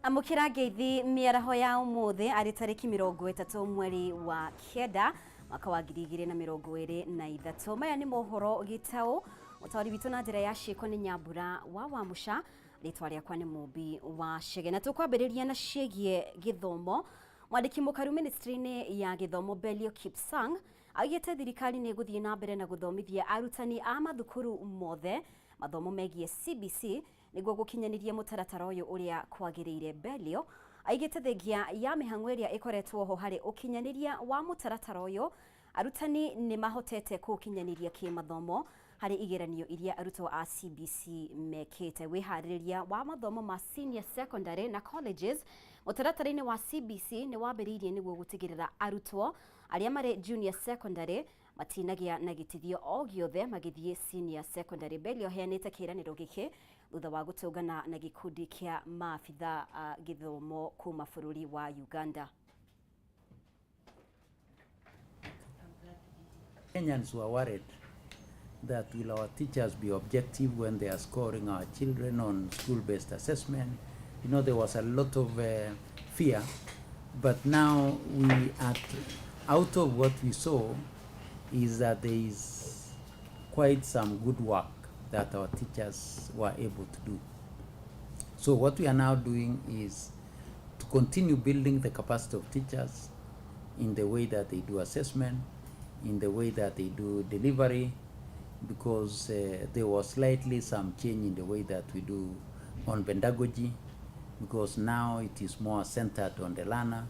Amũkĩra ngeithi mĩaraho ya ũmũthĩ arĩ tarĩki 30 mweri wa 9 mwaka wa 2023. Maya nĩ mohoro gĩtaũ mũtwari witũ na njĩra ya ciĩko nĩ Nyambura wa Wamũca, rĩtwa rĩakwa nĩ Mũmbi wa Chege. Na tũkwambĩrĩria na ciĩgiĩ gĩthomo. Mwandĩki mũkaru ministry-inĩ ya gĩthomo Belio Kipsang augĩte thirikari nĩ ĩgũthiĩ na mbere na gũthomithia arutani a mathukuru mothe mathomo megiĩ CBC nĩguo gũkinyanĩria mũtaratara ũyũ ũrĩa kwagĩrĩire. Belio aigĩte thengia ya mĩhang'o ĩrĩa ĩkoretwo ho harĩ ũkinyanĩria wa mũtaratara ũyũ, arutani nĩ mahotete kũũkinyanĩria kĩmathomo harĩ igeranio iria arutwo a CBC mekĩte. Wĩharĩrĩria wa mathomo ma senior secondary na colleges mũtaratara-inĩ wa CBC nĩ wambĩrĩirie nĩguo gũtigĩrĩra arutwo arĩa marĩ junior secondary matinagĩa na gĩtithio o gĩothe magĩthiĩ senior secondary. Belio aheanĩte kĩĩranĩro gĩkĩ thutha wa gũtũngana na gĩkundi kĩa maabitha a gĩthomo kuma bũrũri wa Uganda. Kenyans were worried that will our teachers be objective when they are scoring our children on school-based assessment. There was a lot of fear, but now we are out of what we saw is that there is quite some good work that our teachers were able to do. So what we are now doing is to continue building the capacity of teachers in the way that they do assessment, in the way that they do delivery, because there was slightly some change in the way that we do on pedagogy, because now it is more centered on the learner.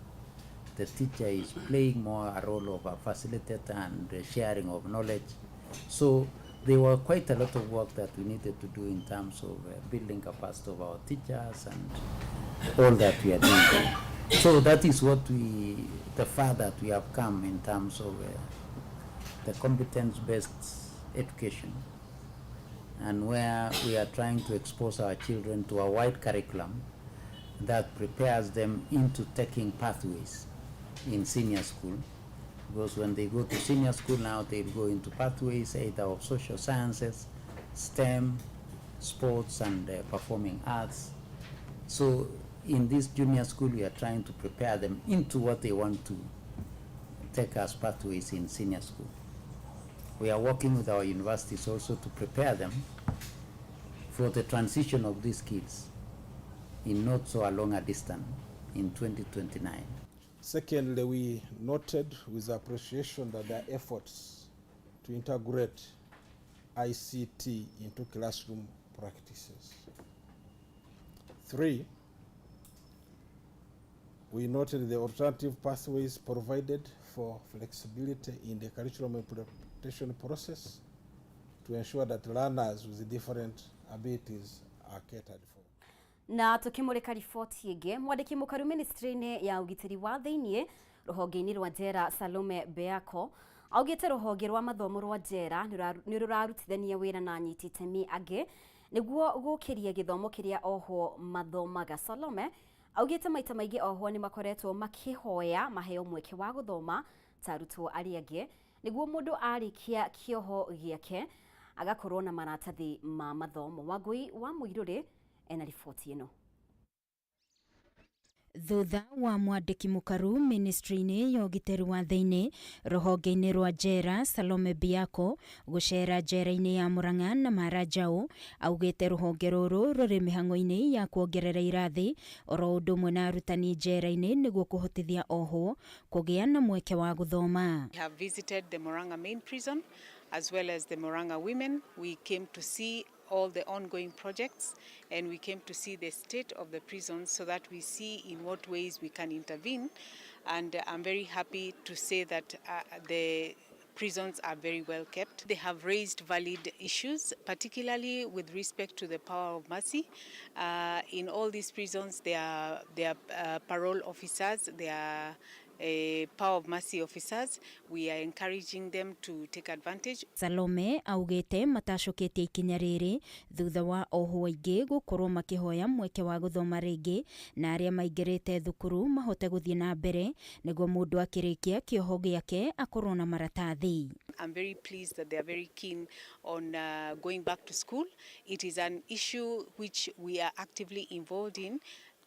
The teacher is playing more a role of a facilitator and the sharing of knowledge. So there were quite a lot of work that we needed to do in terms of building capacity of our teachers and all that we are doing. So that is the far that we have come in terms of the competence-based education, and where we are trying to expose our children to a wide curriculum that prepares them into taking pathways in senior school. Because when they go to senior school now, they go into pathways either of social sciences, STEM, sports, and performing arts. So in this junior school, we are trying to prepare them into what they want to take as pathways in senior school. We are working with our universities also to prepare them for the transition of these kids in not so a long a distance in 2029. Secondly, we noted with appreciation that there are efforts to integrate ICT into classroom practices. 3, we noted the alternative pathways provided for flexibility in the curriculum implementation process to ensure that learners with different abilities are catered for. Na tukimurika riboti ĩngĩ, mwandĩki mũkaru ministry-inĩ ya ũgitĩri wa thĩiniĩ rũhonge-inĩ rwa njera Salome Beako augĩte rũhonge rwa mathomo rwa njera nĩ rũrarutithania wĩra na anyiti itemi angĩ nĩguo gũkĩria gĩthomo kĩrĩa ohwo mathomaga. Salome augĩte maita maingĩ ohwo nĩ makoretwo makĩhoya maheo mweke wa gũthoma ta arutwo arĩa angĩ nĩguo mũndũ arĩkia kĩoho gĩake agakorwo na maratathi ma mathomo. Wangui wa Mũirũrĩ ena riboti ĩno. Thutha wa mwandĩki mũkaru ministry-inĩ ya ũgitĩri wa thĩinĩ rũhonge-inĩ rwa njera Salome Biako gũcera njera-inĩ ya Murang'a na Maranjau, augĩte rũhonge rũrũ rũrĩ mĩhang'o-inĩ ya kuongerera irathi oro ũndũ ũmwe na arutani njera-inĩ nĩguo kũhotithia ohwo kũgĩa na mweke wa gũthoma. We have visited the Murang'a main prison as well as the Murang'a women. We came to see all the ongoing projects, and we came to see the state of the prisons so that we see in what ways we can intervene. And I'm very happy to say that the prisons are very well kept. They have raised valid issues, particularly with respect to the power of mercy. In all these prisons, there are parole officers, there are power of mercy officers. We are encouraging them to take advantage. Salome augĩte matacũkĩtie ikinya rĩrĩ thutha wa ohwo aingĩ gũkorwo makĩhoya mweke wa gũthoma rĩngĩ na arĩa maingĩrĩte thukuru mahote gũthiĩ na mbere nĩguo mũndũ akĩrĩkia kĩoho gĩake akorwo na maratathi. I'm very pleased that they are very keen on going back to school. It is an issue which we are actively involved in.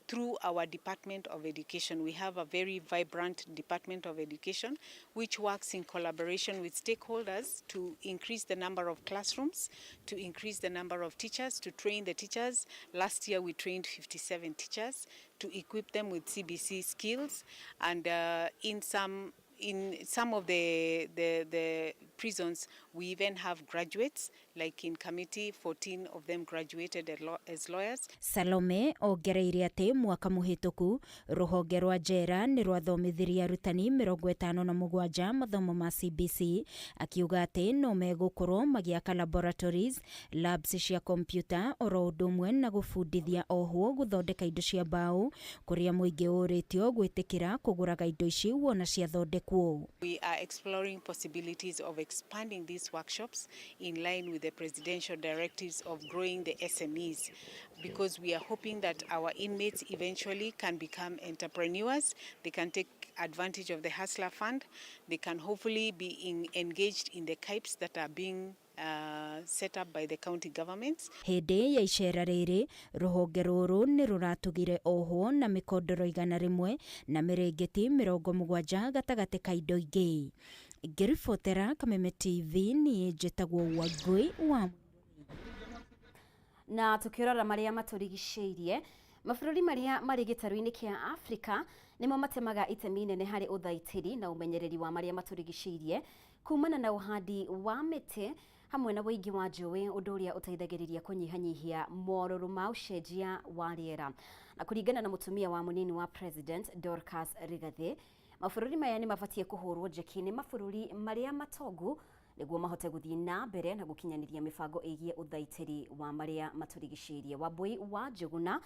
Through our Department of Education. We have a very vibrant Department of Education which works in collaboration with stakeholders to increase the number of classrooms, to increase the number of teachers, to train the teachers. Last year we trained 57 teachers to equip them with CBC skills, and in some of the prisons, we even have graduates, like in Kamiti, 14 of them graduated as lawyers. Salome ongereire atĩ mwaka mũhĩtũku rũhonge rwa njera nĩ rwathomithirie arutani 57 mathomo ma CBC, akiuga atĩ no megũkorwo magĩaka laboratories, labs cia kompyuta, oro ũndũ ũmwe na gũbundithia ohwo gũthondeka indo cia mbaũ, kũrĩa mũingĩ ũrĩtio gwĩtĩkĩra kũgũraga indo ici wona ciathondekwo. We are exploring possibilities of expanding these workshops in line with the presidential directives of growing the SMEs, because we are hoping that our inmates eventually can become entrepreneurs. They can take advantage of the Hustler Fund. They can hopefully be engaged in the CAIPs that are being set up by the county governments. Hĩndĩ ya icera rĩrĩ, rũhonge rũrũ nĩ rũratugire ohwo na mĩkondoro 100 na mĩrĩngĩti 70 gatagatĩ ka indo ingĩ. Ngĩribotera Kameme TV, niĩ njĩtagwo Wangũi wa Na tukirora maria maturigicĩirie, mabũrũri marĩa marĩ gĩtarũ-inĩ kĩa Afrika nĩmo matemaga itemi nene harĩ ũthaitĩri na ũmenyereri wa marĩa matũrigicĩirie kumana na ũhandi wa mĩtĩ hamwe na ũingĩ wa njũĩ, ũndũ ũrĩa ũteithagĩrĩria kũnyihanyihia morũrũ ma ũcenjia wa rĩera. Na kũringana na mũtumia wa mũnini wa president Dorcas Rigathi, mabũrũri maya nĩ mabatiĩ kũhũrwo njeki nĩ mabũrũri marĩa matongu nĩguo mahote gũthiĩ na mbere na gũkinyanĩria mĩbango ĩgiĩ ũthaitĩri wa marĩa matũrigicĩirie. Wambui wa Njũgũna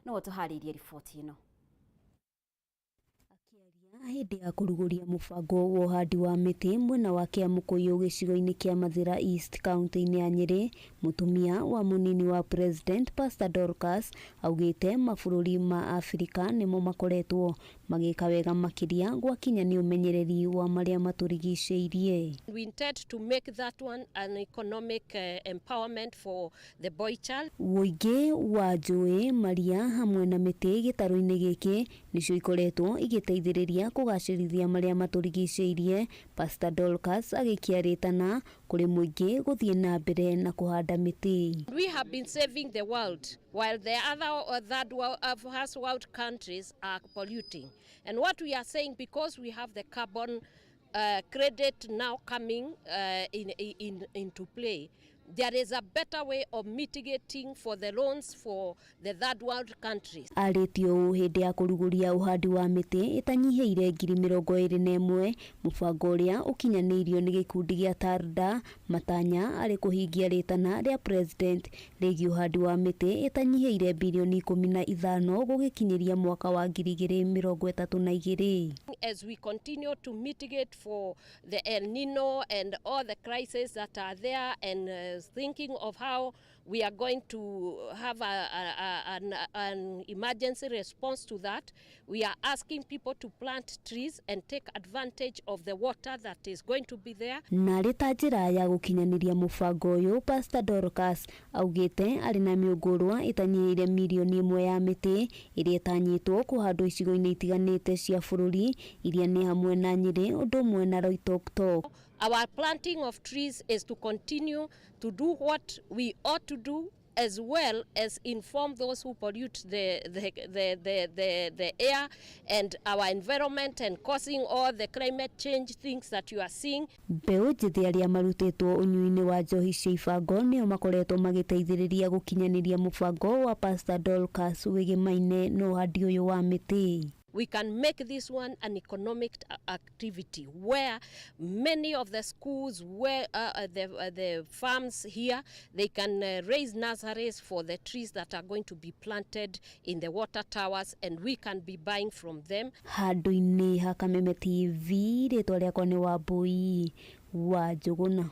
no tũharĩirie riboti ĩno. Hĩndĩ ya kũrugũria mũbango wa ũhandi wa mĩtĩ mwena wa Kĩamũkũyũ gĩcigo-inĩ kĩa Mathĩra East, kaunti-inĩ ya Nyĩrĩ, mũtumia wa mũnini wa president Pastor Dorcas augĩte mabũrũri ma Afrika nĩmo makoretwo magĩka wega makĩria gwakinya nĩ ũmenyereri wa marĩa matũrigicĩirie. We intend to make that one an economic empowerment for the boy child. Ũingĩ wa njũĩ, maria hamwe na mĩtĩ gĩtarũ-inĩ gĩkĩ nĩcio ikoretwo igĩteithĩrĩria kũgacĩrithia marĩa matũrigicĩirie. Pastor Dorcas agĩikia rĩtana kũrĩ mũingĩ gũthiĩ na mbere na kũhanda mĩtĩ. We have been saving the world while the other third world, first world countries are polluting. And what we are saying, because we have the carbon credit now coming into play, there is a better way of mitigating for the loans for the third world countries. Arĩtie ũũ hĩndĩ ya kũrugũria ũhandi wa mĩtĩ ĩtanyihĩire 21,000, mũbango ũrĩa ũkinyanĩirio nĩ gĩkundi gĩa Tarda matanya arĩ kũhingia rĩtana rĩa president rĩgiĩ ũhandi wa mĩtĩ ĩtanyihĩire birioni 15 gũgĩkinyĩria mwaka wa 2032. As we continue to mitigate for the El Nino and all the crises that are there, and thinking of how we are going to have an emergency response to that, we are asking people to plant trees and take advantage of the water that is going to be there. Na arĩ ta njĩra ya gũkinyanĩria mũbango ũyũ, Pastor Dorcas augĩte arĩ na mĩũngũrwa ĩtanyihĩire 1 mirioni ya mĩtĩ ĩrĩa ĩtanyĩtwo kũhandwo icigo-inĩ itiganĩte cia bũrũri, iria nĩ hamwe na Nyĩrĩ ũndũ ũmwe na Loitoktok. Our planting of trees is to continue to do what we ought to do, as well as inform those who pollute the air and our environment and causing all the climate change things that you are seeing. Mbeũ njĩthĩ arĩa marutĩtwo ũnyui-inĩ wa njohi cia ibango nĩo makoretwo magĩteithĩrĩria gũkinyanĩria mũbango wa Pastor Dorcas wĩgĩmaine na ũhandi ũyũ wa mĩtĩ. We can make this one an economic activity where many of the schools, where the farms here, they can raise nurseries for the trees that are going to be planted in the water towers, and we can be buying from them. Handũ-inĩ ha Kameme TV, rĩtwa rĩakwa nĩ Wambui wa Njũgũna.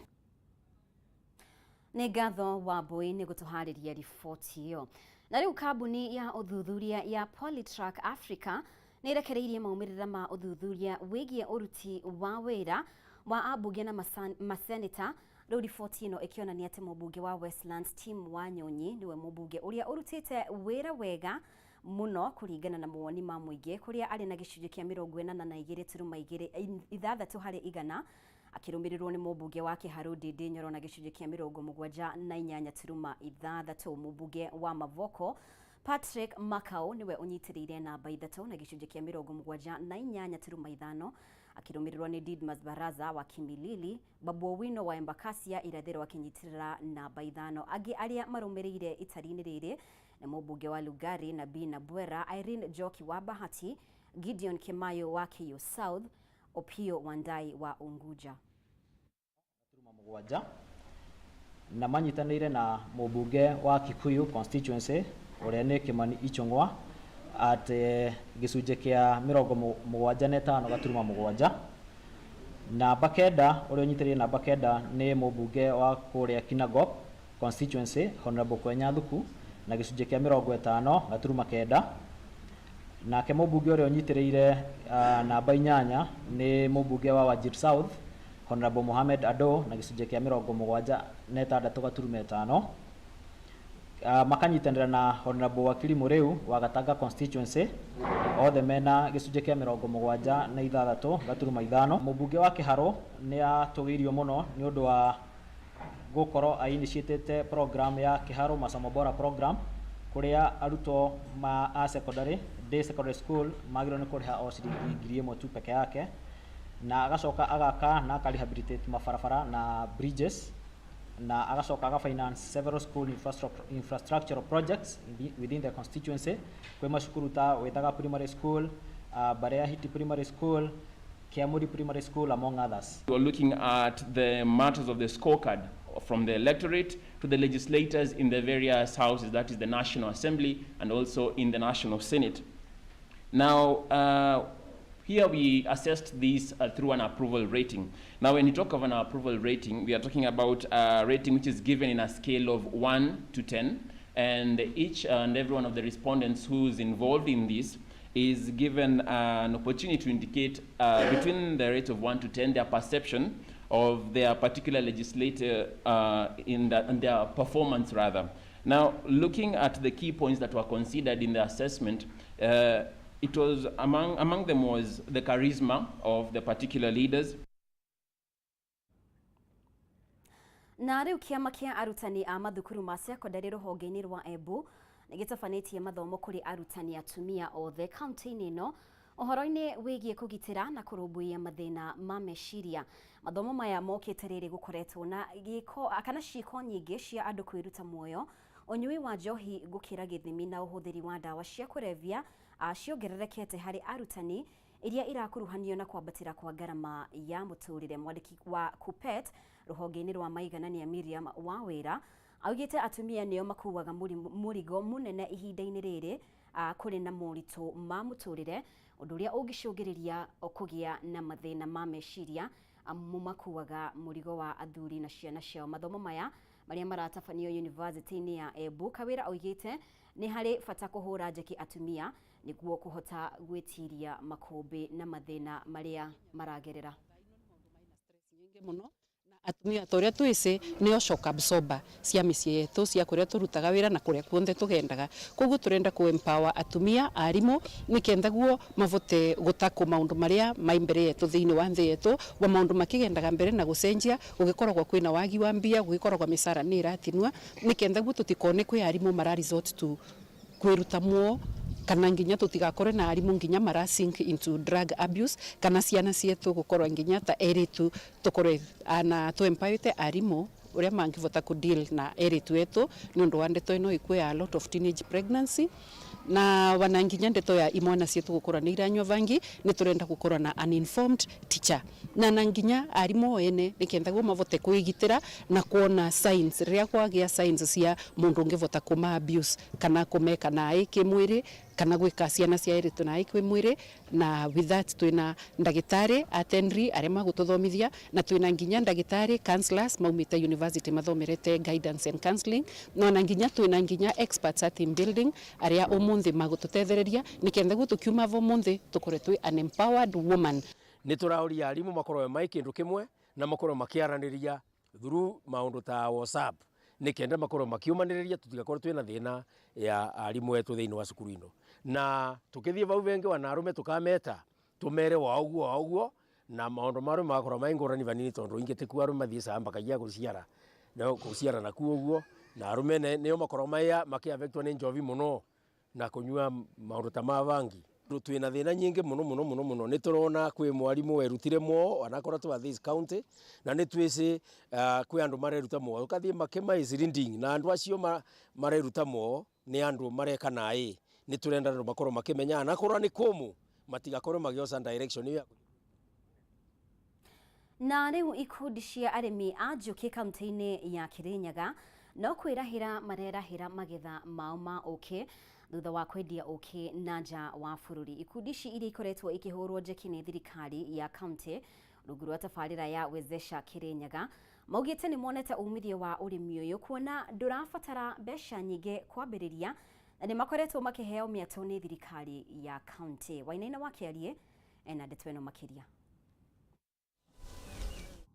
Nĩ ngatho Wambui nĩ gũtũharĩria riboti ĩyo. Na rĩu kambuni ya ũthuthuria ya Polytrack Africa nĩ ĩrekereirie maumĩrĩra ma ũthuthuria wĩgiĩ ũruti wa wĩra wa ambunge na maseneta. Rĩu riboti ĩno ĩkĩonania atĩ mũmbunge wa Westlands Tim Wanyonyi nĩwe mũmbunge ũrĩa ũrutĩte wĩra wega. Muno kũringana na mawoni ma mũingĩ, kũrĩa arĩ na gĩcunjĩ kĩa 82.26 harĩ igana, akĩrũmĩrĩrwo nĩ mũmbunge wa Kiharu Ndindi Nyoro na gĩcunjĩ kĩa 78.6. Mũmbunge wa Mavoko Patrick Makau niwe ũnyitĩrĩire namba 3 na gĩcunjĩ kĩa 78.5, akĩrũmĩrĩrwo nĩ Didmas Baraza wa Kimilili, Babu Owino wa Embakasi ya Irathĩro akĩnyitĩrĩra namba 5. Angĩ arĩa marũmĩrĩire itari-inĩ rĩrĩ nĩ mũmbunge wa Lugari Nabii Nabwera, Irene Njoki wa Bahati, Gideon Kimayo wa Kiu South, Opio Wandai wa Unguja. 7 na manyitanĩire na mũmbunge wa Kikuyu constituency ũrĩa nĩ Kimani Ichung'wa at gĩcunjĩ kĩa 75.7. Namba 9 ũrĩa ũnyitĩrĩire namba 9 nĩ mũmbunge wa kũrĩa Kinangop constituency Honorable Kwenya Thuku na gĩcunjĩ kĩa 50.9. Nake mũmbunge ũrĩa ũnyitĩrĩire namba 8 nĩ mũmbunge wa Wajir South Honorable Mohamed Ado na gĩcunjĩ kĩa 76.5. Makanyitanĩra na Honorable Wakili Muriu wa Gatanga constituency, othe mena gĩcunjĩ kĩa 76.5. Mũmbunge wa Kiharu nĩ atũgĩirio mũno nĩ ũndũ wa gũkorwo a-initiatĩte program ya Kiharu Masomo Bora program, kũrĩa arutwo ma a secondary, day secondary school magĩrĩirwo nĩ kũrĩha o ciringi 1,000 tu peke yake, na agacoka agaka na aka rehabilitate mabarabara na bridges, na agacoka aga finance several school infrastructural projects within the constituency, kwĩ macukuru ta Withaga Primary School, Barea Hiti Primary School, Kiamuri Primary School, among others. We are looking at the matters of the scorecard from the electorate to the legislators in the various houses, that is the National Assembly and also in the National Senate. Now, here we assessed this through an approval rating. Now, when you talk of an approval rating, we are talking about a rating which is given in a scale of 1 to 10, and each and every one of the respondents who's involved in this is given an opportunity to indicate between the rate of 1 to 10 their perception of their particular legislator and their performance rather. Now, looking at the key points that were considered in the assessment, it was among them was the charisma of the particular leaders. Na rĩu kĩama kĩa arutani a mathukuru ma sekondari rũhonge-inĩ rwa Embu nĩ gĩtabanĩtie mathomo kũrĩ arutani atumia othe kaunti-inĩ ĩno ũhoro-inĩ wĩgiĩ kũgitĩra na kũrũmbũiya mathĩna ma meciria. Mathomo maya mokĩte rĩrĩ gũkoretwo na gĩko kana ciĩko nyingĩ cia andũ kwĩruta muoyo, ũnyui wa njohi gũkĩra gĩthimi na ũhũthĩri wa ndawa cia kũrebia ciongererekete harĩ arutani iria irakuruhanio na kwambatĩra kwa ngarama ya mũtũrĩre. Mwandĩki wa Kupet rũhonge-inĩ rwa maiganania Miriam Wawĩra augĩte atumia nĩo makuaga mũrigo mũnene ihinda-inĩ rĩrĩ kũrĩ na moritũ ma mũtũrĩre, ũndũ ũrĩa ũngĩcũngĩrĩria kũgĩa na mathĩna ma meciria amu makuaga mũrigo wa athuri na ciana ciao. Mathomo maya marĩa maratabanio yunivasĩtĩ-inĩ ya Embu, Kawĩra oigĩte nĩ harĩ bata kũhũra njeki atumia nĩguo kũhota gwĩtiria makũmbĩ na mathĩna marĩa maragerera. Atumia ta ũrĩa twĩci nĩo shock absorber cia mĩciĩ yetu, cia kũrĩa tũrutaga wĩra na kũrĩa kuothe tũgendaga. Koguo tũrenda kũ empower atumia arimũ nĩkenda guo mavote gũtakũ maũndũ marĩa mai mbere yetu thĩinĩ wa nthĩ yetu, wa maũndũ makĩgendaga mbere na gũcenjia, gũgĩkoragwo kwĩna wagi wa mbia, gũgĩkoragwo mĩcara nĩ ĩratinua, nĩkenda guo tũtikone kwĩ arimũ mara resort to kwĩruta muo, kana nginya tũtigakore na arimũ nginya mara sink into drug abuse, kana ciana cietu gũkorwo nginya ta eritu tũkorwe na tũ arimũ ũrĩa mangĩvota kũ deal na eritu etu nĩ ũndũ wa ndeto ĩno ĩkuo ya a lot of teenage pregnancy, na wana nginya ndeto ya imwana cietu gũkorwo nĩ iranyua vangi. Nĩ tũrenda gũkorwo na an informed teacher na nginya arimũ ene nĩkenda guo mavote kwĩgitĩra na kuona signs rĩrĩa kwagĩa signs cia mũndũ ũngĩvota kũma abuse kana kũmeka naĩ kĩmwĩrĩ kana gwĩka ciana cia eritu naĩ kĩmwĩrĩ. Na with that twĩna ndagĩtarĩ atenri arĩa magũtũthomithia, na twĩna nginya ndagĩtarĩ counselors maumĩte university mathomerete guidance and counseling, na nginya twĩna nginya experts at team building arĩa ũmũnthĩ magũtũtethereria nĩkenda guo tũkiuma vo ũmũnthĩ tũkorwe twĩ an empowered woman. Nĩ tũraũria arimũ makorwo mai kĩndũ kĩmwe na makorwo makĩaranĩria through maũndũ ta WhatsApp. Nĩ kenda makorwo makiumanĩrĩria tutigakorwo twĩna thĩna ya arimũ etu thĩinĩ wa cukuru ino, na tukithie vau vengi wana arume tukameta tumere wa uguo wa uguo, na maundu ma arume magakorwo mai ngũrani vanini, tondu ingi ti kuo arume mathiicaga mbakagia guciara na guciara na kuo uguo, na arume nio makorwo maya makiavektwo ni njovi muno na kunyua maundu ta ma bangi. Twina thina nyingi muno muno muno muno. Ni turona kwi mwarimu werutire mwoo anakorwo twa this county, na ni twisi kwi andu mareruta mwoo ukathie makima is leading, na andu acio mareruta mwoo ni andu mareka naĩ. Ni turenda andu makorwo makimenya anakorwo ni kumu matigakorwo magioca direction iyo. Na riu ikundi cia arĩmi a njũkĩ kaunti-inĩ ya Kirinyaga no kwĩrahĩra marerahĩra magetha mao ma ũkĩ thutha wa kwendia ũkĩ na nja wa bũrũri. Ikundi ici iria ikoretwo ikĩhũrwo njeki nĩ thirikari ya kaunti rungu rwa tabarĩra ya Wezesha Kirinyaga maugĩte nĩ monete umithio wa ũrĩmi ũyũ, kuona ndũrabatara mbeca nyingĩ kwambĩrĩria, na nĩ makoretwo makĩheo mĩatũ nĩ thirikari ya kaunti. Wainaina wa Kĩarie ena ndeto ĩno makĩria.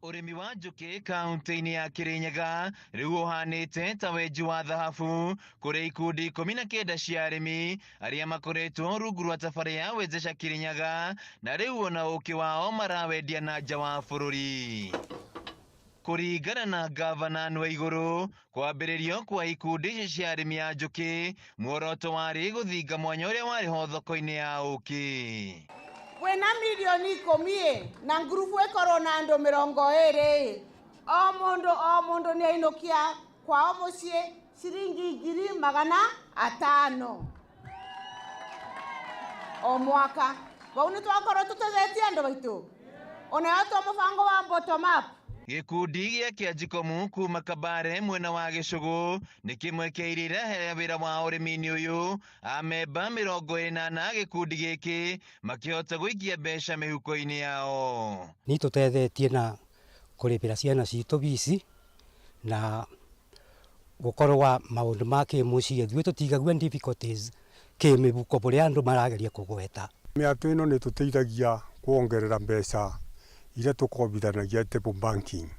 Ũrĩmi wa njũkĩ kaunti-inĩ ya Kirinyaga rĩu ũhanĩte ta wenji wa thahabu kũrĩ ikundi 19 cia arĩmi arĩa makoretwo rungu rwa tabarĩra ya Wezesha Kirinyaga, na rĩu ona ũkĩ wao marawendia na nja wa bũrũri. Kũringana na gavana Nwaigũrũ, kwambĩrĩrio kwa ikundi ici cia arĩmi a njũkĩ muoroto warĩ gũthinga mwanya ũrĩa warĩ ho thoko-inĩ ya ũkĩ. Wena 10 milioni na ngurubu ikorwo na andu 20, o mundu ni ainukia kwao mucii ciringi 500,000 o mwaka. Vau ni twakorwo tutethetie andu baitu onayo to mubango wa bottom up. Gĩkundi gĩa Kĩanjikomu kuma Kabare mwena wa Gĩcũgũ nĩ kĩmwe kĩa iria iraherea wĩra wa ũrĩmi-inĩ ũyũ. Amemba 80 gĩkundi gĩkĩ makĩhota gũikia mbeca mĩhuko-inĩ yao. Nĩ tũtethetie na kũrĩbĩra ciana citũ bici na gũkorwo maũndũ ma kĩmũciĩ ithuĩ tũtigagua difficulties kĩmĩhuko bũrĩa andũ marageria kũgweta. Mĩatũ ĩno nĩ tũteithagia kuongerera mbeca iria tũkombithanagia table banking.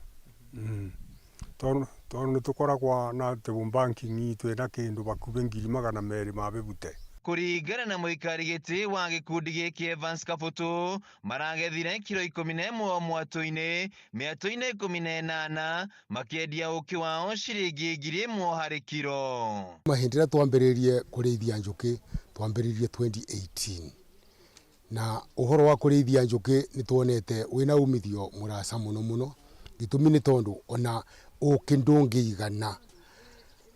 Tondũ nĩ tũkoragwo na table banking twĩna kĩndũ hakuhĩ 250,000. Kũringana na mũikari gĩtĩ wa gĩkundi gĩkĩ Evans Kabutũ, maragethire kiro 11 o mwatũ-inĩ, mĩatũ-inĩ 18, makĩendia ũkĩ wao ciringi 1,000 harĩ kiro. Hĩndĩ ĩrĩa twambĩrĩirie kũrĩithia njũkĩ twambĩrĩirie 2018, na ũhoro wa kũrĩithia njũkĩ nĩ tuonete wĩna umithio mũraca mũno mũno. Gĩtũmi nĩ tondũ ona ũkĩ ndũngĩigana,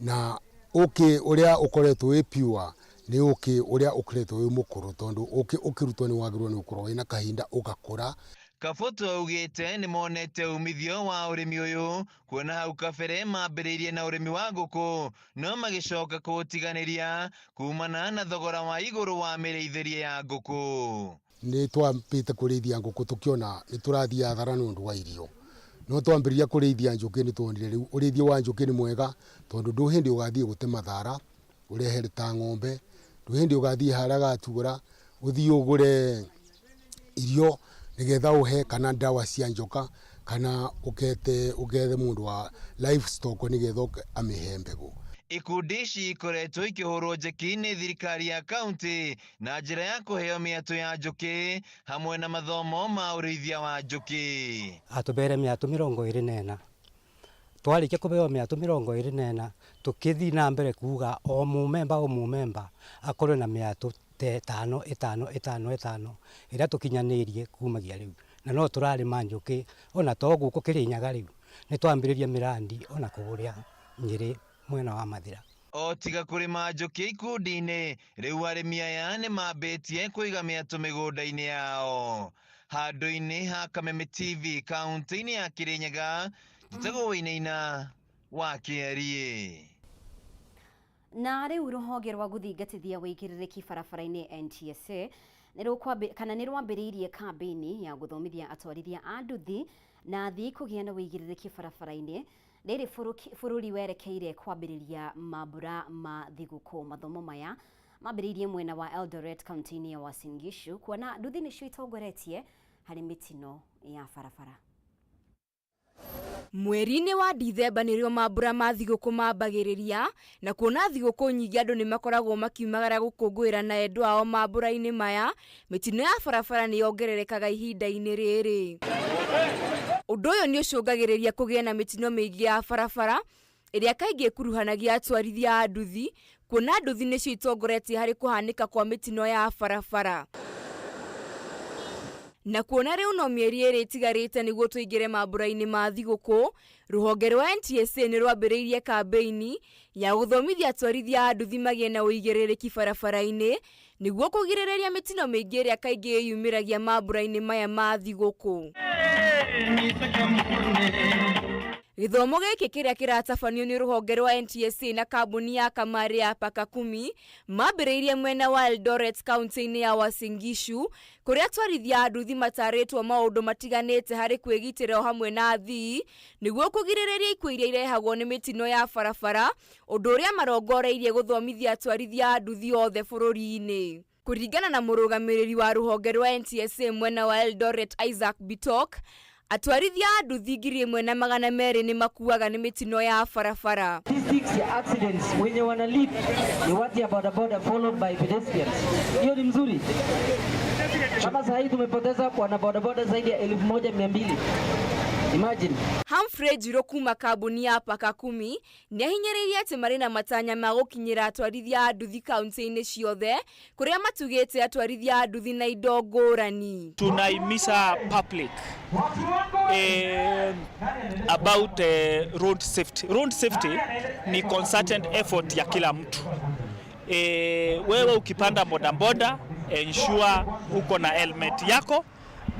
na ũkĩ ũrĩa ũkoretwo wĩ pure nĩ ũkĩ ũrĩa ũkoretwo wĩ mũkũrũ, tondũ ũkĩ ũkĩrutwo nĩ wagĩrĩirwo nĩ gũkorwo wĩna kahinda ũgakũra. Kabutũ augĩte nĩ monete umithio wa ũrĩmi ũyũ kuona hau kabere mambĩrĩirie na ũrĩmi wa ngũkũ no magĩcoka kũũtiganĩria kumana na thogora wa igũrũ wa mĩrĩithĩrie ya ngũkũ. Nĩ twambĩte kũrĩithia ngũkũ tũkĩona nĩ tũrathiĩ hathara nĩ ũndũ wa irio, no twambĩrĩria kũrĩithia njũkĩ nĩ tuonire rĩu ũrĩithia wa njũkĩ nĩ mwega, tondũ ndũ hĩndĩ ũgathiĩ gũtema thara ũrehere ta ng'ombe, ndũ hĩndĩ ũgathiĩ harĩa gatura ũthiĩ ũgũre irio nĩgetha ũhe kana ndawa cia njoka kana ũkete ũgethe mũndũ wa livestock nĩgetha amĩhe mbegũ. Ikundi ici ikoretwo ikĩhũrwo njeki nĩ thirikari ya kaunti na njĩra ya kũheo mĩatũ ya njũkĩ hamwe na mathomo ma ũrĩithia wa njũkĩ. Atũbere mĩatũ 24, twarĩkia kũbeo mĩatũ 24 tũkĩthiĩ na mbere kuga o mũmemba o mũmemba akorwo na mĩatũ 5 5 5 5 ĩrĩa tũkinyanĩirie kumagia rĩu, na no tũrarĩma njũkĩ ona to gũkũ Kĩrĩnyaga rĩu nĩ twambĩrĩria mĩrandi ona kũrĩa Nyĩrĩ mwena wa Mathĩra. O tiga kũrĩma njũkĩ ikundi-inĩ, rĩu arĩmi aya nĩ mambĩtie kũiga mĩatũ mĩgũnda-inĩ yao. Handũ-inĩ ha Kameme TV kaunti-inĩ ya Kĩrĩnyaga, njĩtagwo Wainaina wa Kĩarie. Na rĩu rũhonge rwa gũthingatithia wĩigĩrĩrĩki barabara-inĩ NTSA kana nĩ rwambĩrĩirie kambĩini ya gũthomithia atwarithia a nduthi na athii kũgĩa na wĩigĩrĩrĩki barabara-inĩ rĩrĩ bũrũri werekeire kwambĩrĩria mambura ma thigũkũ. Mathomo maya mambĩrĩirie mwena wa Eldoret kaunti-inĩ ya Uasin Gishu, kuona nduthi nĩcio itongoretie harĩ mĩtino ya barabara. Mweri-inĩ wa Dithemba nĩrĩo mambura ma thigũkũ mambagĩrĩria, na kuona thigũkũ nyingĩ andũ nĩ makoragwo makiumagara gũkũngũĩra na endwa ao mambura-inĩ maya, mĩtino ya barabara nĩ yongererekaga ihinda-inĩ rĩrĩ. Ũndũ ũyũ nĩ ũcũngagĩrĩria kũgĩe na mĩtino mĩingĩ ya barabara, ĩrĩa kaingĩ ĩkuruhanagia atwarithia a nduthi, kuona nduthi nĩcio itongoretie harĩ kũhanĩka kwa mĩtino ya barabara. Na kuona rĩu no mĩeri ĩrĩ ĩtigarĩte nĩguo tũingĩre mambura-inĩ ma thigũkũ, rũhonge rwa NTSA nĩ rwambĩrĩirie kambĩini ya gũthomithia atwarithia a nduthi magĩe na ũigĩrĩrĩki barabara-inĩ nĩguo kũgirĩrĩria mĩtino mĩingĩ ĩrĩa kaingĩ ĩyumĩragia mambura-inĩ maya ma thigũkũ. Gĩthomo gĩkĩ kĩrĩa kĩratabanio nĩ rũhonge rwa NTSA na kambuni ya kamarĩ ya Pakakumi mambĩrĩirie mwena wa Eldoret kaunti-inĩ ya Uasin Gishu kũrĩa atwarithia a nduthi matarĩtwo maũndũ matiganĩte harĩ kwĩgitĩra o hamwe na athii nĩguo kũgirĩrĩria ikuũ iria irehagwo nĩ mĩtino ya barabara, ũndũ ũrĩa marongoreirie gũthomithia atwarithia a nduthi othe bũrũri-inĩ. Kũringana na mũrũgamĩrĩri wa rũhonge rwa NTSA mwena wa Eldoret Isaac Bitok, atwarithia a nduthi 1,200 nĩ makuaga nĩ mĩtino ya barabara. Statistics ya accidents wenye wana lead ni watu ya bodaboda followed by pedestrians. Hiyo ni mzuri. Kama saa hii tumepoteza wana bodaboda zaidi ya 1,200. Imagine. Humphrey Njirũ kuma kambuni ya Pakakumi nĩ ahinyĩrĩirie atĩ marĩ na matanya ma gũkinyĩra atwarithia a nduthi kaunti-inĩ ciothe kũrĩa matugĩte atwarithia a nduthi na indo ngũrani. Tunahimiza public about road safety. Road safety ni concerted effort ya kila mtu. Wewe ukipanda bodaboda ensure uko na helmet yako,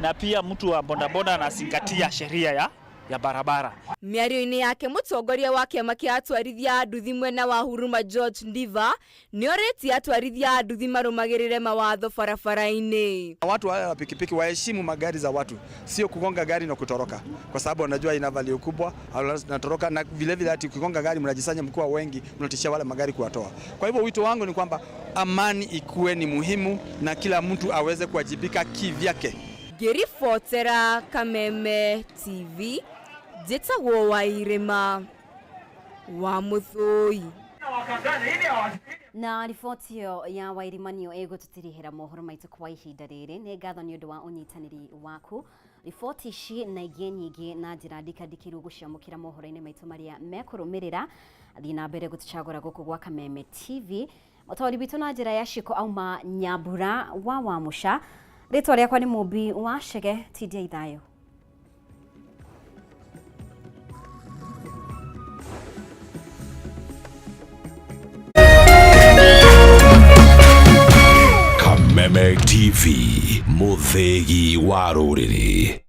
na pia mtu wa bodaboda anazingatia sheria ya barabara. Mĩario-inĩ yake mũtongoria wa kĩama kĩa atwarithia a nduthi mwena wa Huruma George Ndiva nĩorĩtie atwarithia a nduthi marũmagĩrĩre mawatho barabara-inĩ. Watu wale wa pikipiki waheshimu magari za watu, sio kugonga gari na kutoroka, kwa sababu wanajua ina value kubwa, wanatoroka. Na vile vile ati ukigonga gari mnajisanya mkiwa wengi, mnatishia wale magari kuwatoa. Kwa hivyo wito wangu ni kwamba amani ikuwe ni muhimu na kila mtu aweze kuwajibika kivyake. Ngĩribotera Kameme TV, njĩtagwo Wairĩma wa Mũthũi. Na riboti ĩyo ya Wairima nĩyo ĩgũtũtirihĩra mohoro maitũ kwa ihinda rĩrĩ. Nĩ ngatho nĩ ũndũ wa ũnyitanĩri waku. Riboti ici na ingĩ nyingĩ na njĩra ndikandikĩru gũciamũkĩra mohoro-inĩ maitũ marĩa mekũrũmĩrĩra. Thiĩ na mbere gũtũcagũra gũkũ gwa Kameme TV. Mũtaũri witũ na njĩra ya ciĩko auma Nyambura wa Wamũca. Rĩtwa rĩakwa nĩ Mũmbi wa Chege, tindia ithayũ. Kameme TV, mũthĩgi wa rũrĩrĩ.